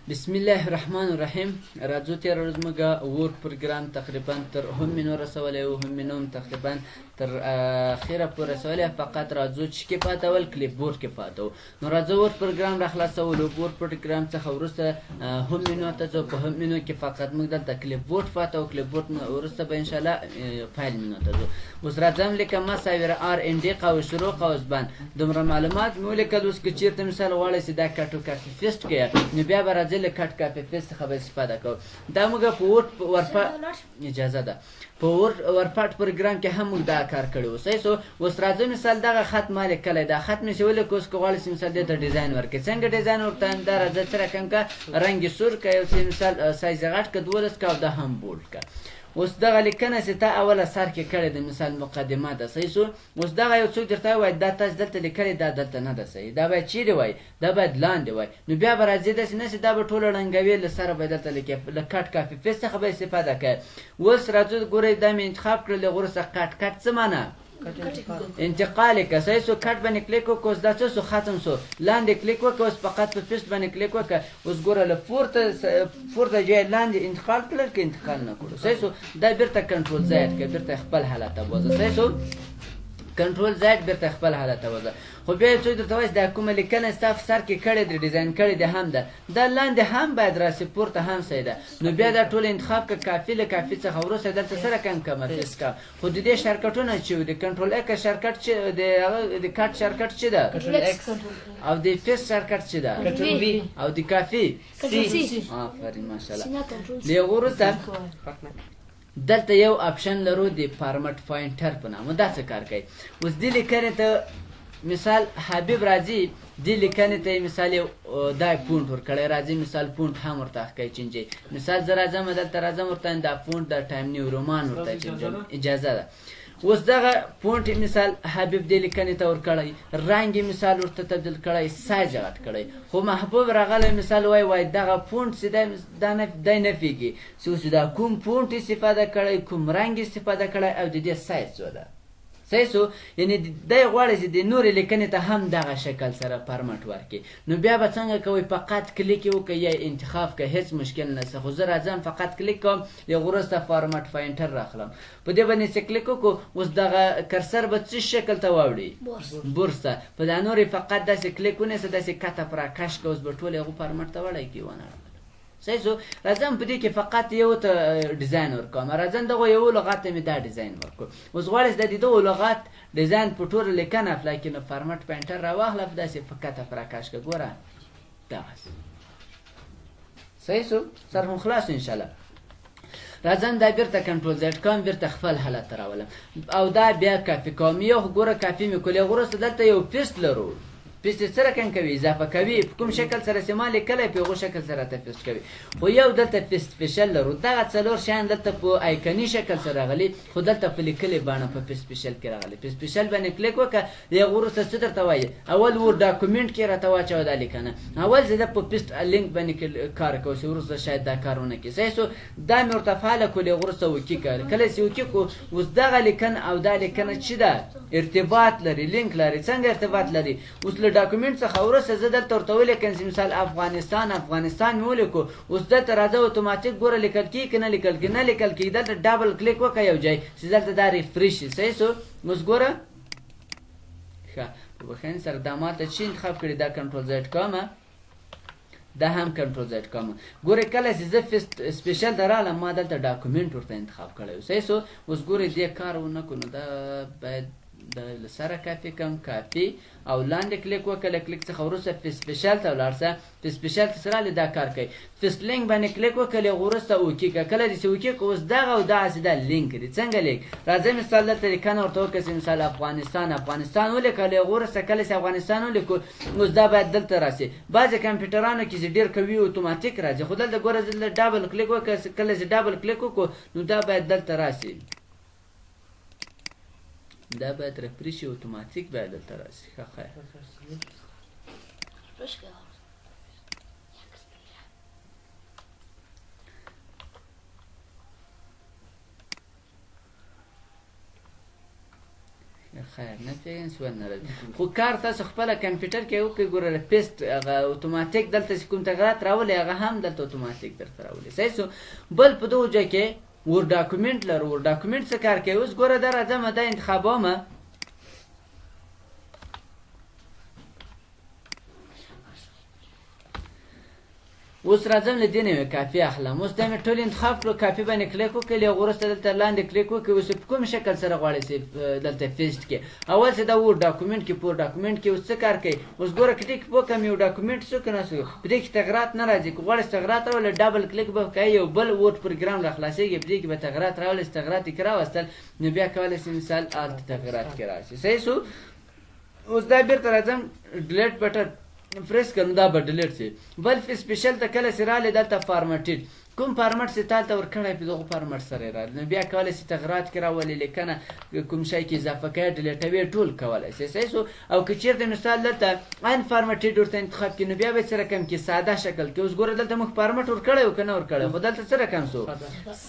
بسم الله الرحمن الرحیم. راځو تېره ورځ موږ Word پروګرام تقریبا تر home menu رسولی و، home menu هم تقریبا تر اخره پورې رسولی، فقط راځو چې کې پاته ول clipboard کې پاته و. نو راځو Word پروګرام را خلاصولو. Word پروګرام څخه وروسته home menu ته ځو. په home menu کې فقط موږ دلته clipboard پاته و، clipboard وروسته به انشاءالله file menu ته ځو. اوس راځم لیکم مساوي RND قوس شروع قوس بند. دومره معلومات مې ولیکل. اوس که چېرته مثال غواړئ چې دا cut copy paste کړئ، نو بیا به راځئ له cut copy paste څخه به استفاده کوو. دا موږ په Word ورپه اجازه ده په Word WordPad پروګرام کې هم موږ دا کار کړی و. صحیح سو. اوس راځو مثال دغه خط ما لیکلی، دا خط مې چې ولیکو. اوس که غواړئ چې مثال دې ته design ورکړي، څنګه design ورته دا راځه څه رقم که رنګ یې سور که، یو څه مثال سایز یې غټ که 12 که، او دا هم bold که. اوس دغه لیکنه چې تا اوله سر کې کړې ده، مثال مقدمه ده. صحیح سو. اوس دغه یو څوک درته وایي دا تاسو دلته لیکلې، دا دلته نه ده صحیح، دا باید چیرې وای، دا باید لاندې وای. نو بیا به راځي داسې نه چې دا به ټوله ړنګوي، له سره به دلته لیکې، له cut copy paste څخه به استفاده کوي. اوس راځو ګورئ دا مې انتخاب کړل، وروسته cut cut څه معنا انتقال که. صحیح سو. cut باندې کلیک وکړه، اوس دا څه سو ختم سو. لاندې کلیک وکړه، اوس فقط په paste باندې کلیک وکړه. اوس ګوره له پورته ځای لاندې انتقال کړل که انتقال نه کړو. صحیح سو. دا بیرته control Z که بیرته خپل حالت ته بوځه. صحیح سو. control Z بیرته خپل حالت ته بوځه. خو بیا یو څوک درته وایي دا کومه لیکنه ستا په سر کې کړې ده، design کړې ده هم ده، دا لاندې هم باید راسي، پورته هم صحیح ده. نو بیا دا ټول انتخاب که کافي، له کافي څخه وروسته دلته څه رقم کمه paste که. خو د دې shortcut ونه چې د control X shortcut چې د هغه د cut shortcut چې ده او د paste shortcut چې ده او د کافي C. آفرین ماشاءالله. له وروسته دلته یو option لرو د format painter په نامه. دا څه کار کوي؟ اوس دې لیکنې ته مثال حبیب راځي، دې لیکنې ته مثال یو دا font ورکړی، راځي مثال font هم ورته ښکاري change. مثال زه راځم دلته راځم ورته دا font د Times New Roman ورته change اجازه ده. اوس دغه font مثال حبیب دې لیکنې ته ورکړی، رنګ یې مثال ورته تبدیل کړی، سایز یې غټ کړی. خو محبوب راغلی مثال وایي وایي دغه font چې دا دی نه پوهېږي چې اوس دا کوم font استفاده کړی، کوم رنګ استفاده کړی او د دې سایز څو ده. صحیح سو. یعنی دی غواړي چې د نورې لیکنې ته هم دغه شکل سره format ورکړي. نو بیا به څنګه کوئ؟ فقط کلیک یې وکړئ یا انتخاب کړئ، هیڅ مشکل نشته. خو زه راځم فقط کلیک کوم، یو وروسته format painter راخلم، په دې باندې چې کلیک وکړو اوس دغه cursor به څه شکل ته واوړي؟ برس ته. په دا نورې فقط داسې کلیک ونیسه، داسې کته پر راکش کړه، اوس به ټول هغو format ته وړی کړي ونه. صحیح سو. راځم په دې کې فقط یو ته design ورکوم. راځم دغه یو لغت ته مې دا design ورکړو. اوس غواړم چې د دغه لغت design په ټوله لیکنه apply کړم. نو format painter راواخله، داسې فقط پر راکش کړه، ګوره دغسې. صحیح سو. سر هم خلاص ان شاء الله. راځم دا بیرته control Z کوم، بیرته خپل حالت ته راولم او دا بیا کافي کوم. یو خو ګوره کافي مې کولې. وروسته دلته یو paste لرو. paste څه رقم کوي؟ اضافه کوي. په کوم شکل سره چې ما لیکلی په هغو شکل سره ته paste کوي. خو یو دلته paste special لرو. دغه څلور شیان دلته په icon ي شکل سره راغلي، خو دلته په لیکلې بڼه په paste special کې راغلي. paste special باندې کلیک وکړه، هغه وروسته څه درته وایي؟ اول Word document کې راته واچوه دا لیکنه. اول زه په paste link باندې کار کوم چې وروسته شاید دا کار ونه کړي. صحیح سو. دا مې ورته فعاله کړو، هغه وروسته OK کړ. کله چې OK کړو اوس دغه لیکنه او دا لیکنه چې ده ارتباط لري، لینک لري. څنګه ارتباط لري؟ اوس له document څخه وروسته زه دلته ورته ولیکم چې مثال افغانستان، افغانستان مې ولیکو. اوس دلته راځه اتوماتیک ګوره لیکل کېږي که نه لیکل کېږي؟ نه لیکل کېږي. دلته double click وکړه یو ځای چې دلته دا refresh شي. صحیح سو. اوس ګوره ښه په بخښنې سره دا ما ته چې انتخاب کړي دا control Z کوم، دا هم control Z کوم. ګورې کله چې زه special ته رالم ما دلته document ورته انتخاب کړی و. صحیح سو. اوس ګورې دې کار ونه کړو، نو دا باید د له سره کافي کم کافي او لاندې کلیک وکړه. له کلیک څخه وروسته paste special ته ولاړ شه. paste special ته سره دا کار کوي. paste link باندې کلیک وکړه، وروسته OK کړه. کله چې OK کړه اوس دغه او داسې دا لینک دی. څنګه لینک؟ راځه مثال دلته لیکنه ورته وکړه چې مثال افغانستان، افغانستان ولیکه. وروسته کله چې افغانستان ولیکو اوس دا باید دلته راسي. بعضې کمپیوټرانو کې چې ډېر قوي اتوماتیک راځي، خو دلته ګوره دلته double click وکړه. کله چې double click وکړو نو دا باید دلته راسي، دا باید refresh شي، اتوماتیک باید دلته راسي. ښه خیر. خیر نه پوهېږم چې ولې نه راځي، خو کار تاسو خپله کمپیوټر کې وکړئ. ګوره paste هغه اتوماتیک دلته چې کوم تغیرات راولي هغه هم دلته اتوماتیک درته راولي. صحیح سو. بل په دغو ځای کې Word document لرو. Word document څه کار کوي؟ اوس ګوره دا راځم دا انتخابوم، اوس راځم له دې نه یو کاپي اخلم. اوس دا مې ټول انتخاب کړو، کاپي باندې کلیک وکړ، یو وروسته دلته لاندې کلیک وکړ. اوس په کوم شکل سره غواړئ چې دلته paste کې اول چې دا Word document کې پور document کې اوس څه کار کوي؟ اوس ګوره کلیک وکړم یو document څه که نه څه، په دې کې تغیرات نه راځي. که غواړئ تغیرات راولئ double click به کوي، یو بل Word program را خلاصېږي، په دې کې به تغیرات راولئ. چې تغیرات یې راوستل نو بیا کولی شئ مثال هلته تغیرات کې راشي. صحیح سو. اوس دا بیرته راځم delete button press کړم، دا به delete شي. بل special ته کله چې راغلې دلته formatted کوم فارمټ چې تا ته ورکړی په دغه فارمټ سره راغلی، نو بیا کولی شي تغیرات کې راولي، لیکنه کوم شی کې اضافه کوي، ډیلیټوي، ټول کولی شي. صحیح سو. او که چېرته مثال دلته unformatted ورته انتخاب کړي نو بیا به څه رقم کې ساده شکل کې. اوس ګوره دلته موږ فارمټ ورکړی او که نه ورکړی، خو دلته څه رقم سو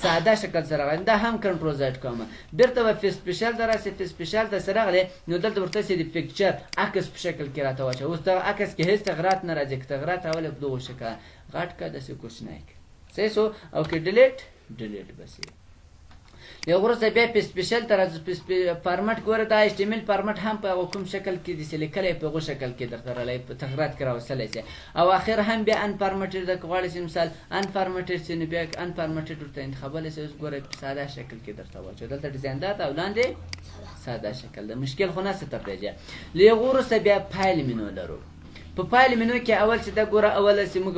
ساده شکل سره راغلی. دا هم control Z کوم، بیرته به په special ته راسي. په special ته سره راغلی نو دلته ورته سي د picture عکس په شکل کې راته واچوه. اوس دغه عکس کې هیڅ تغیرات نه راځي، که تغیرات راولي په دغو شکل غټ که داسې کوچنی که. صحیح سو. او که delete delete به سي. یو وروسته بیا په special ته راځو. په فارمټ ګوره دا HTML format هم په هغه کوم شکل کې دي چې لیکلی په هغو شکل کې درته راغلی په تغیرات کې راوستلی شي. او اخر هم بیا unformatted ده، که غواړئ چې مثال unformatted شي نو بیا unformatted ورته انتخابولی شي. اوس ګوره په ساده شکل کې درته واچو، دلته ډیزاین ده او لاندې ساده شکل ده، مشکل خو نه څه ته پرېږدي. له هغو وروسته بیا file menu لرو. په file menu کې اول چې دا ګوره اول چې موږ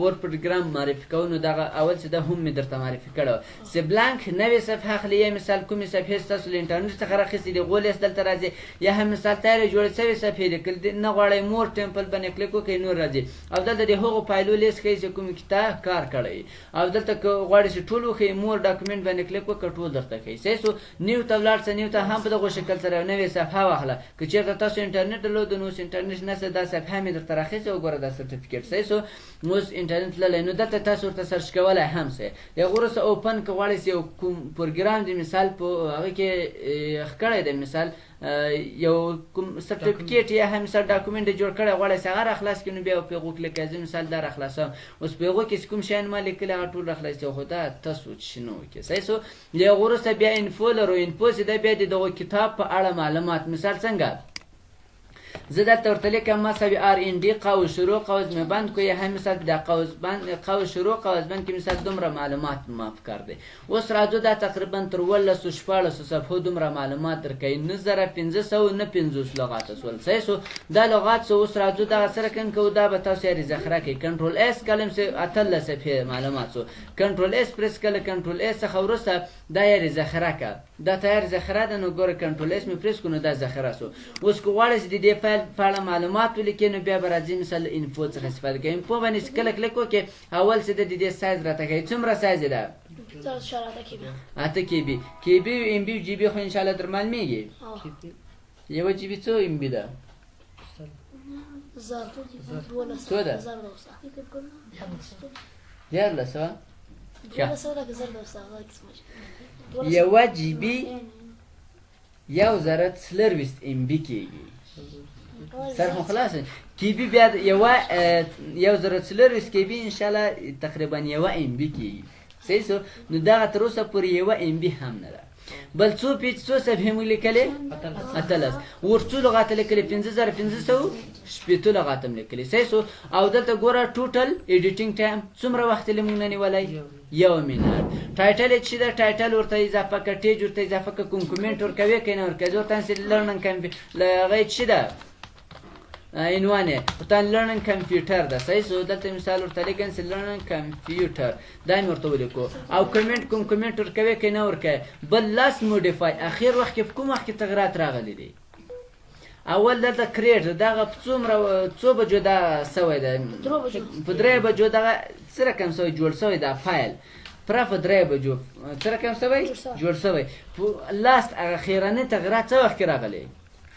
Word program معرفي کوو نو دغه اول چې دا هم مې درته معرفي کړی چې blank نوې صفحه اخلي، یا مثال کومې صفحې ستاسو له انټرنیټ څخه راخیستې دي هغو لیست دلته راځي، یا هم مثال تیارې جوړې شوې صفحې دي که نه غواړئ more template باندې کلیک وکړئ نور راځي. او دلته د هغو فایلو لیست ښیي چې کومې کې تا کار کړی، او دلته که غواړې چې ټول وښیي more document باندې کلیک وکړه ټول درته ښیي. صحیح سو. new ته ولاړ شه، new ته هم په دغو شکل سره یو نوې صفحه واخله. که چېرته تاسو انټرنیټ درلود نو اوس انټرنیټ نشته، دا صفحه مې درته راخیستې وګوره دا سرټیفیکیټ. صحیح سو. اوس انټرنیټ تللی نو دلته تاسو ورته search کولی هم سئ. د هغه وروسته open که غواړئ چې یو کوم پروګرام دی مثال په هغه کې ښکلی دی، مثال یو کوم سرټیفیکیټ یا هم مثال document دی جوړ کړی غواړئ چې هغه راخلاص کړي نو بیا په هغو کلیک کوئ. زه مثال دا راخلاصوم، اوس په هغو کې چې کوم شیان ما لیکلي هغه ټول راخلاص شي، خو دا تاسو چې نه وکړئ. صحیح سو. له هغه وروسته بیا info لرو. info چې ده بیا د دغه کتاب په اړه معلومات، مثال څنګه زه دلته ورته لیکم مساوي RND قوس شروع قوس مې بند کړو، یا هم مثال دا قوس بند قوس شروع قوس بند کې مثال دومره معلومات ما پکار دی. اوس راځو دا تقریبا تر 17 16 صفحو دومره معلومات درکوي، 9550 لغات سول. صحیح سو. دا لغات سو. اوس راځو دغه سره کوم کوو، دا به تاسو یې ذخیره کړئ. control S کلم سي 18 صفحې معلومات سو. control S press کړه، control S څخه وروسته دا یې ذخیره کړه، دا تیار ذخیره ده. نو ګوره control S مې پرس کړو نو دا ذخیره سو. اوس که غواړئ چې د دې فایل په اړه معلومات ولیکې نو بیا به راځي مثال info څخه استفاده کوي. info باندې چې کله کلیک وکړې اول چې د دې سایز راته ښیي څومره سایز ده؟ 8 KB. KB MB GB خو انشاءالله در معلومیږي. یوه GB څو MB ده؟ څو ده؟ 1300. یوه GB 1024 MB کېږي. سر خو خلاص KB بیا یوه 1024 KB انشاءالله تقریبا یوه MB کېږي. صحیح سو. نو دغه تر اوسه پورې یوه MB هم نه ده. بل څو page څو صفحې موږ لیکلې؟ 18. ور څو لغات لیکلې؟ 5560 لغات هم لیکلې. صحیح سو. او دلته ګوره total editing time څومره وخت یې موږ نه نیولی؟ 1 minute. title یې چې ده title ورته اضافه کړه، tag ورته اضافه کړه، کوم کومنټ ورکوې که نه ورکوې، زه ورته learning هغه یې چې ده عنوان یې ورته learning computer ده. صحیح سو. دلته مثال ورته لیکم چې learning computer دا مې ورته ولیکو. او کومنټ کوم کومنټ ورکوې که نه ورکوې. بل last modify اخر وخت کې په کوم وخت کې تغیرات راغلي دي؟ اول دلته create دغه په څومره څو بجو دا سوی ده؟ په 3 بجو دغه څه رقم سوی جوړ سوی دا فایل پره په 3 بجو څه رقم سوی جوړ سوی. last هغه اخرنی تغیرات څه وخت کې راغلی؟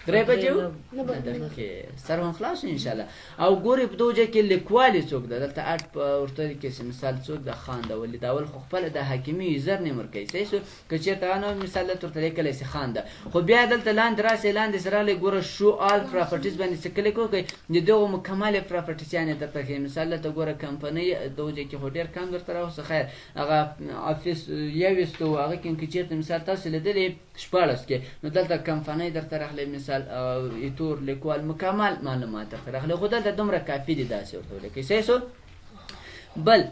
درې بجې نه دقیقې سر هم خلاص شو انشاءالله. او ګورې په دغه ځای کې لیکوال یې څوک ده، دلته اټ ورته لیکي چې مثال څوک ده، خان ده، ولې دا اول خو خپله د حاکمي یوزر نیم ورکوي، صحیح شو؟ که چېرته هغه نه مثال دلته ورته لیکلی چې خان ده، خو بیا دلته لاندې راسئ، لاندې سره راغلی ګوره شو آل پراپرټیز باندې څه کلیک وکړئ، د دغو مکملې پراپرټیزیانې درته ښیي. مثال دلته ګوره کمپنۍ دغه ځای کې خو ډېر کم درته راوسته، خیر هغه افیس یوویستو هغه کې که چېرته مثال تاسو لیدلې 16 کې، نو دلته کمپنۍ درته راغلی، مثال ایتور لیکوال مکمل معلومات درته راغلی، خو دلته دومره کافي دي داسې ورته ولیکئ، صحیح سو؟ بل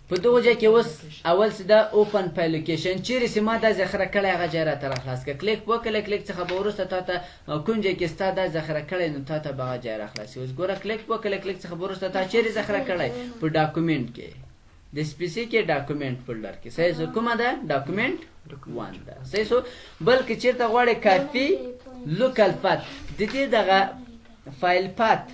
په دغه ځای کې اوس اول څه ده open file location، چیرې چې ما دا ذخیره کړی هغه ځای راته راخلاص کړه، کلیک وکړه، کلیک څخه به وروسته تا ته کوم ځای کې ستا دا ذخیره کړی نو تا ته به هغه ځای راخلاص کړي. اوس ګوره کلیک وکړه، کلیک څخه به وروسته تا چیرې ذخیره کړی، په document کې، د PC کې document folder کې، صحیح سو؟ کومه ده؟ document 1 ده، صحیح سو؟ بل که چیرته غواړې copy local path، د دې دغه file path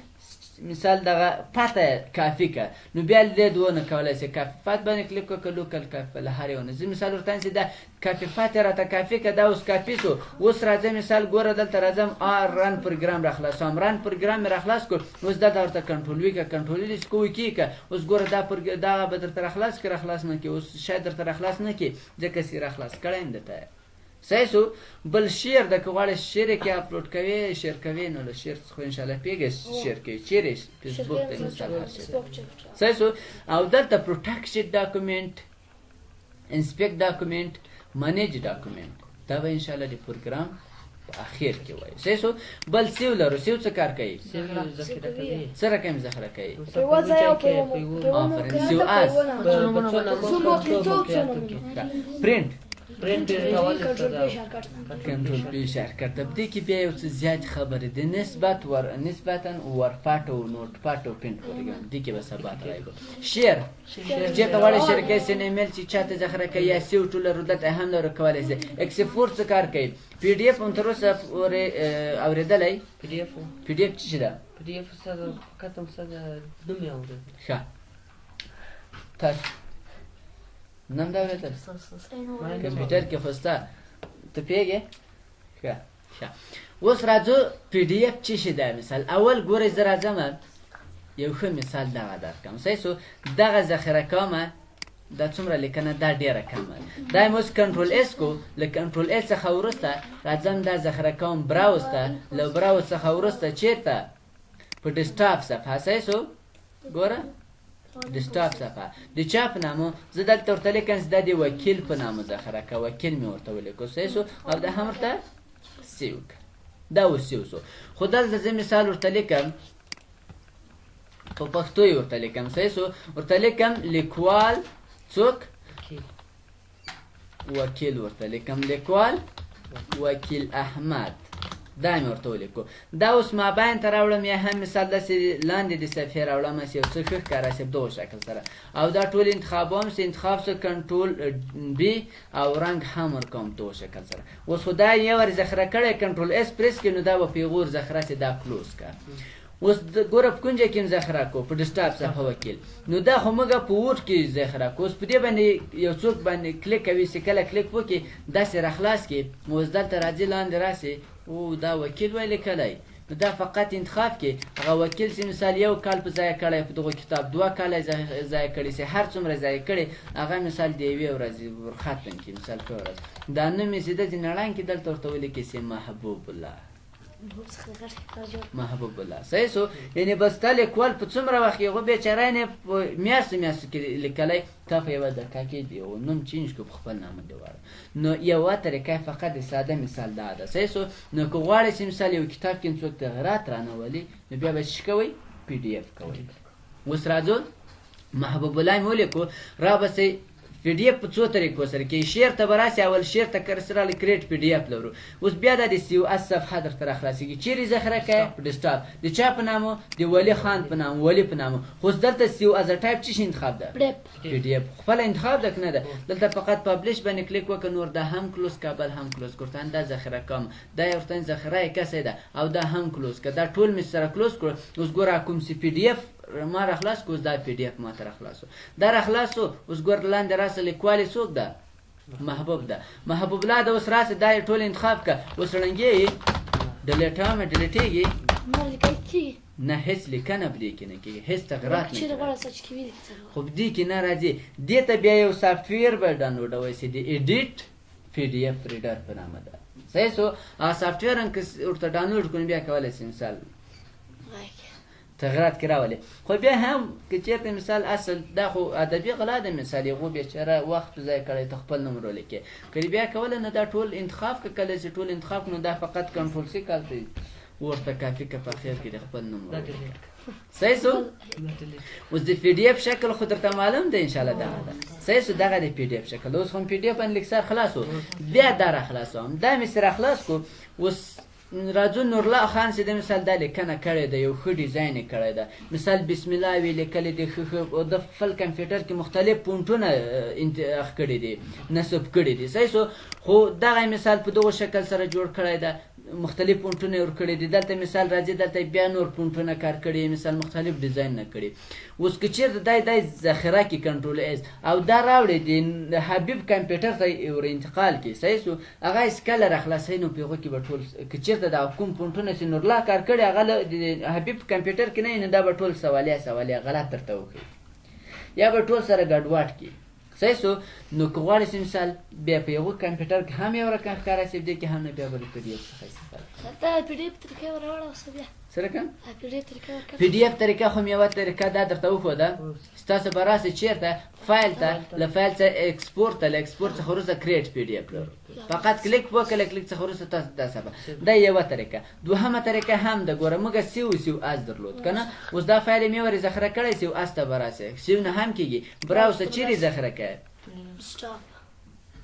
مثال دغه پته کافي که، نو بیا له دې دوه نه کولی شې copy path باندې کلیک وکړه، local copy له هر یو نه. زه مثال ورته چې دا copy path راته کافي که، دا اوس کافي سو. اوس راځه مثال ګوره دلته راځم آر run program راخلاصوم، run program مې راخلاص کړ، اوس دلته ورته control V که، control V چې کوی کی که، اوس ګوره دا پر دا به درته راخلاص کړي، راخلاص نه کړي، اوس شاید درته راخلاص نه کړي ځکه چې راخلاص کړی یم درته، صحیح سو؟ بل share ده، که غواړې share کې اپلوډ کوې، share کوې، نو له share څخه انشاءالله پوهېږې share کوې چیرې، فیسبوک ته مثال هر شی، صحیح سو؟ او دلته protected document، inspect document، manage document، دا به انشاءالله د پروګرام په اخر کې وایو، صحیح سو؟ بل save لرو، save څه کار کوي؟ څه رقم ذخیره کوي؟ آفرین، save as، print، control P shortcut ده. په دې کې بیا یو څه زیات خبرې دي، نسبت ور نسبتا WordPad او Notepad او Paint پروګرام دې کې به سبا ته وایو. share چېرته غواړې share کوې، send email چې چاته ذخیره کوي یا save to لرو، دلته هم لرو کولی شي. export څه کار کوي؟ PDF هم تر اوسه پورې اورېدلی؟ PDF څه شی ده؟ PDF فقط هم څه نوم یې اورېدلی. ښه، تاسو نن دا اورېدل؟ کمپیوټر کې خو سته، ته پوهېږې؟ ښه ښه، اوس راځو PDF څه شی ده. مثال اول ګورئ زه راځم یو ښه مثال دغه درکړم، صحیح سو؟ دغه ذخیره کومه، دا څومره لیکنه دا ډېره کمه ده، دا مې اوس control S کو، له control S څخه وروسته راځم دا ذخیره کوم browse ته، له browse څخه وروسته چېرته؟ په desktop صفحه، صحیح سو؟ ګوره desktop صفحه د چا په نامه، زه دلته ورته لیکم چې دا د وکیل په نامه ذخیره که، وکیل مې ورته ولیکو، صحیح سو؟ او دا هم ورته save که، دا اوس save سو. خو دلته زه مثال ورته لیکم په پښتو یې ورته لیکم، صحیح سو؟ ورته لیکم لیکوال څوک؟ وکیل ورته لیکم، لیکوال وکیل احمد، دا مې ورته ولیکو. دا اوس مابین ته راوړم یا هم مثال داسې لاندې د صفحې راوړم چې یو څه ښه ښکاره شي په دغه شکل سره، او دا ټول انتخابوم چې انتخاب سو control B او رنګ هم ورکوم په دغه شکل سره. اوس خو دا یې ور ذخیره کړی، control S press کړي نو دا به پیغور ذخیره سي، دا close کړه. اوس ګوره په کوم ځای کې ذخیره کو، په desktop صفحه وکیل، نو دا خو موږ په Word کې ذخیره کو. اوس په دې باندې یو څوک باندې کلیک کوي چې کله کلیک وکړي داسې راخلاص کړي، اوس دلته راځي لاندې راسي، او دا وکیل وای لیکلی، نو دا فقط انتخاب کې هغه وکیل چې مثال یو کال په ځای کړی په دغه کتاب، دوه کاله ځای کړی چې هر څومره ځای کړی هغه مثال د یوې ورځې ورختم کړي، مثال په ورځ دا نوم یې چې ده ځینې ړنګ کې دلته ورته ولیکي چې محبوب الله، محبوب الله، صحیح سو؟ یعنې بس تا لیکوال په څومره وخت کې، خو بېچاره یې په میاشتو میاشتو کې لیکلی، تا په یوه دقیقه کې د یو نوم change کړو په خپل نامه دې واړه. نو یوه طریقه فقط د ساده مثال دا ده، صحیح سو؟ نو که غواړې چې مثال یو کتاب کې څوک تغیرات رانه ولي، نو بیا به څه کوئ؟ PDF کوئ. اوس راځو محبوب الله مې ولیکو، را به سئ PDF په څو طریقو سره کې، share ته به راسي، اول share ته cursor راغلی create PDF لرو. اوس بیا دا د save as صفحه درته راخلاصېږي، چیرې ذخیره کوې؟ په desktop. د چا په نامه؟ د ولي خان په نامه، ولي په نامه. خو اوس دلته save as type څه شي انتخاب ده؟ PDF خپله انتخاب ده که نه ده؟ دلته فقط publish باندې کلیک وکړه، نور دا هم close که بل هم close کړه، ورته دا ذخیره کوم، دا یې ورته ذخیره یې کسې ده او دا هم close که، دا ټول مې سره close کړو. اوس ګوره کوم چې PDF ما راخلاص کو، اوس دا PDF ما ته راخلاص سو، دا راخلاص سو. اوس ګور لاندې راسه لیکوال یې څوک ده؟ محبوب ده، محبوب الله ده. اوس راسه دا یې ټول انتخاب که، اوس ړنګې delete هم delete ېږي؟ نور لیکل کېږي؟ نه، هیڅ لیکنه په دې کې نه کېږي، هیڅ تغیرات نه چیرې کېږي. غواړم چې کې ویل څه؟ خو په دې کې نه راځي. دې ته بیا یو software به ډاونلوډوی سي، د edit PDF reader په نامه ده. صحیح سو؟ هغه software هم که ورته ډاونلوډ کړو بیا کولی سي مثال تغیرات کې راولي. خو بیا هم که چېرته مثال اصل دا خو ادبي غلا ده، مثال یې بیچاره وخت په ځای کړی، ته خپل نوم ولیکې، که دې بیا کوله نو دا ټول انتخاب که کله چې ټول انتخاب کړو، نو دا فقط control C کال ته ورته کافي که په اخر کې د خپل نوم دا ولیکې. delete. صحیح سو؟ دا delete. اوس د PDF شکل خو درته معلوم دی ان شاء الله، دغه ده. صحیح سو؟ دغه د PDF شکل. اوس هم PDF باندې لږ سر خلاص و، بیا دا را خلاصوم، دا مې سره خلاص کو. اوس راځو نورالله خان چې د مثال دا لیکنه کړې ده، یو ښه design یې کړی ده، مثال بسم الله وی لیکلی دی، ښه ښه، او د خپل کمپیوټر کې مختلف فونټونه کړي دي، نصب کړي دي. صحیح سو؟ خو دغه مثال په دغه شکل سره جوړ کړی ده، مختلف فونټونه یې ورکړي دي. دلته مثال راځي، دلته بیا نور فونټونه کار کړي، مثال مختلف design نه کړي. اوس که چېرته دای ذخیره کې control S او دا راوړي د حبیب کمپیوټر ته یې ور انتقال کړي. صحیح سو؟ هغه هېڅ کله را خلاصوي، نو په هغو کې به ټول که چېرته دا کوم فونټونه چې نورالله کار کړي هغه له حبیب کمپیوټر کې نه وي، نو دا به ټول سوالیه سوالیه غلط درته وښيي، یا به ټول سره ګډوډ کړي. صحیح سو؟ نو که غواړې چې مثال بیا په یوه کمپیوټر کې هم یو رقم ښکاره سي، دې کې هم نه، بیا به له PDF څخه استفاده کړې. دا PDF طریقه وراوړه اوس بیا. څه رقم؟ PDF طریقه ورکړه. PDF طریقه خو مې یوه طریقه دا درته وښوده. ستاسو به راسي چېرته؟ فایل ته، له فایل څخه export ته، له export څخه وروسته create PDF لرو. فقط کلیک وکړه، له کلیک څخه وروسته تاسو دا صفحه. دا یوه طریقه. دوهمه طریقه هم ده، ګوره موږ save save as درلود که نه؟ اوس دا فایل مې ورې ذخیره کړی، save as ته به راسي، save نه هم کېږي. browse ته چیرې ذخیره کوې؟ stop.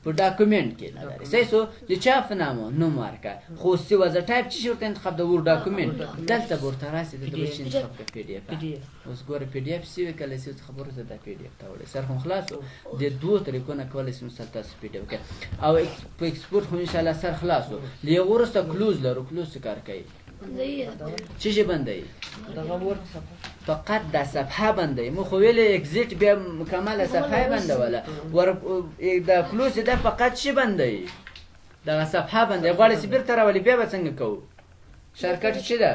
په document کې نه لري. صحیح سو؟ د چا په نامه نوم ورکړه، خو save as type چې ورته انتخاب د Word document، دلته به ورته راسي، دلته به چې انتخاب کړه PDF. اوس ګوره PDF save کړه، save څخه وروسته دا PDF ته وړي. سر خو خلاص و. د دوو طریقو نه کولی شي مثال تاسو PDF کړئ. او په export خو انشاءالله سر خلاص و. له یو وروسته close لرو، close څه کار کوي؟ څه شي بندوي؟ دغه Word صفحه. فقط دا صفحه بندوي. مو خو ویلې exit بیا مکمله صفحه یې بندوله. ور دا close دا فقط شي بندوي، دغه صفحه بندوي. غواړي چې بیرته راولي، بیا به څنګه کوو؟ shortcut څه ده؟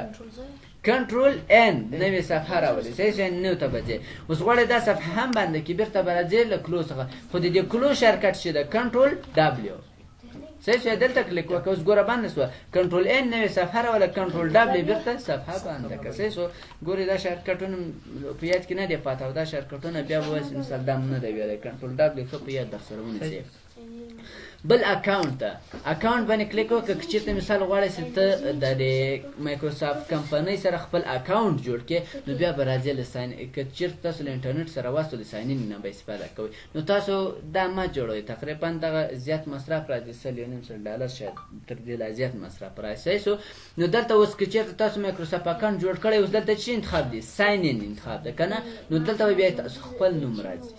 control N، نوې صفحه راولي. صحیح شو؟ new ته به ځې. اوس غواړي دا صفحه هم بنده کړي، بیرته به راځې له close څخه، خو د دې close shortcut څه ده؟ control W. صحیح شو؟ دلته کلیک وکړه، اوس ګوره بنده شوه. control N نوې صفحه راوله، control W بیرته صفحه بنده کړه. صحیح شو؟ ګورې دا shortcut ونه په یاد کې نه دی پاته، او دا shortcut ونه بیا به وایې مثال دا نه دی ویلی. control W ښه په یاد در سره ونیسې. بل account ته، account باندې کلیک وکړه. که چېرته مثال غواړې چې ته د دې مایکروسافټ کمپنۍ سره خپل account جوړ کړې، نو بیا به راځې له sign، که چېرته تاسو له انټرنیټ سره وصل sign in نه به استفاده کوئ، نو تاسو دا مه جوړوئ. تقریبا دغه زیات مصرف راځي، سل یو نیم سل ډالر شاید تر دې لا زیات مصرف راځي. صحیح سو؟ نو دلته اوس که چېرته تاسو مایکروسافټ account جوړ کړی، اوس دلته چې انتخاب دی؟ sign in انتخاب دی که نه؟ نو دلته به بیا تاسو خپل نوم راځي.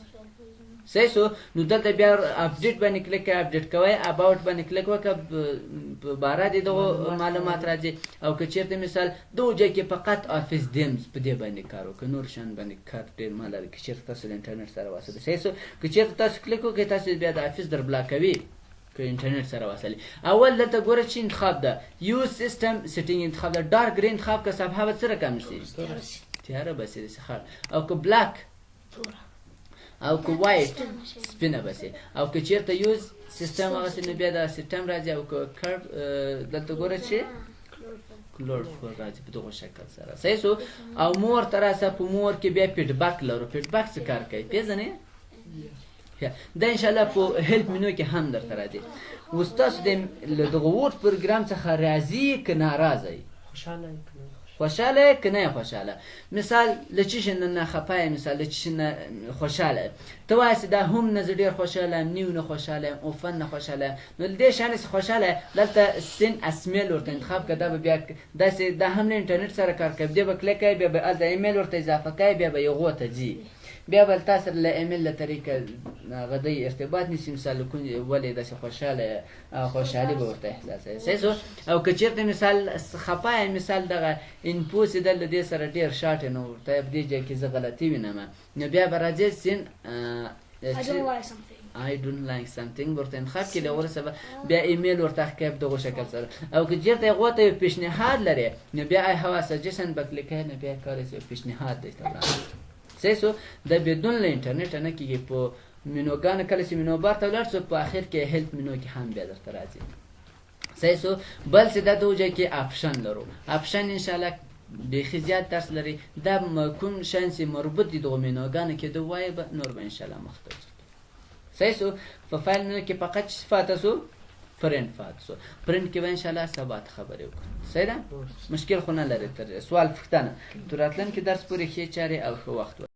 صحیح سو؟ نو دلته بیا update باندې کلیک کوئ، update کوئ، about باندې کلیک وکړه، په باره دې دغو معلومات راځي. او که چېرته مثال دغو ځای کې فقط Office themes په دې باندې کار وکړئ، نور شیان باندې کار ډېر مه لرئ. که چېرته تاسو له انټرنیټ سره وصل یئ. صحیح سو؟ که چېرته تاسو کلیک وکړئ، تاسو بیا د Office در block کوي که انټرنیټ سره وصل یئ. اول دلته ګوره چې انتخاب ده، use system setting انتخاب ده، dark grey انتخاب که صفحه به څه رقم شي؟ تیاره به شي، داسې خړ. او که black او که white سپینه به شي. او که چېرته use system هغسې، نو بیا دا سیستم راځي. او که curve، دلته ګوره چې colorful راځي په دغه شکل سره. صحیح سو؟ او more ته راسه، په more کې بیا feedback لرو. feedback څه کار کوي پېژنې؟ دا انشاءالله په help menu کې هم درته راځي. اوس تاسو د له دغه Word پروګرام څخه راضي که ناراضه یئ؟ خوشحاله یې که نه؟ خوشحاله یې که نه یې خوشحاله؟ مثال له څه شي نه خفه یې، مثال له څه شي نه خوشحاله یې؟ ته وایې چې دا هم نه زه ډېر خوشحاله یم، new نه خوشحاله یم، open نه خوشحاله یم. نو له دې شیانو څخه خوشحاله یې، دلته send email ورته انتخاب کړه. دا به بیا داسې دا هم له انټرنیټ سره کار کوي، دې به کلیک کوي، بیا به هلته ایمیل ورته اضافه کوي، بیا به یې هغو ته ځي، بیا به تا سره له ایمیل له طریقه هغه دی ارتباط نیسي. مثال له کوم ولې داسې خوشحاله یې، خوشحالي به ورته احساسوي. صحیح سو؟ او که چېرته مثال خفه یې، مثال دغه info چې ده له دې سره ډېر short یې، نو ورته په دې ځای کې زه غلطي وینم، نو بیا به راځې send، I don't like something. I don't like something ورته انتخاب کړي، له وروسته به بیا ایمیل ورته ښکاري په دغو شکل سره. او که چېرته هغو ته یو پیشنهاد لرې نو بیا I have a suggestion به کلیک کوې، نو بیا کولی شې یو پیشنهاد درته وړاندې. صحیح سو؟ دا بدون له انټرنیټه نه کېږي. په مینوګانو کله چې menu bar ته ولاړ سو په اخر کې help menu کې هم بیا درته راځي. صحیح سو؟ بل چې دا دغه ځای کې option لرو، option انشاءالله بیخي زیات درس لري. دا کوم شیان چې مربوط دي دغو مینوګانو کې ده وایي به نور به انشاءالله مخته ځو. صحیح سو؟ په file menu کې فقط څه پاته سو؟ پرنټ پاته سو. پرنټ کې به انشاءالله سبا ته خبرې وکړو. صحیح ده؟ مشکل خو نه لري تر سوال پوښتنه تر راتلونکي درس پورې ښې چارې او ښه وخت.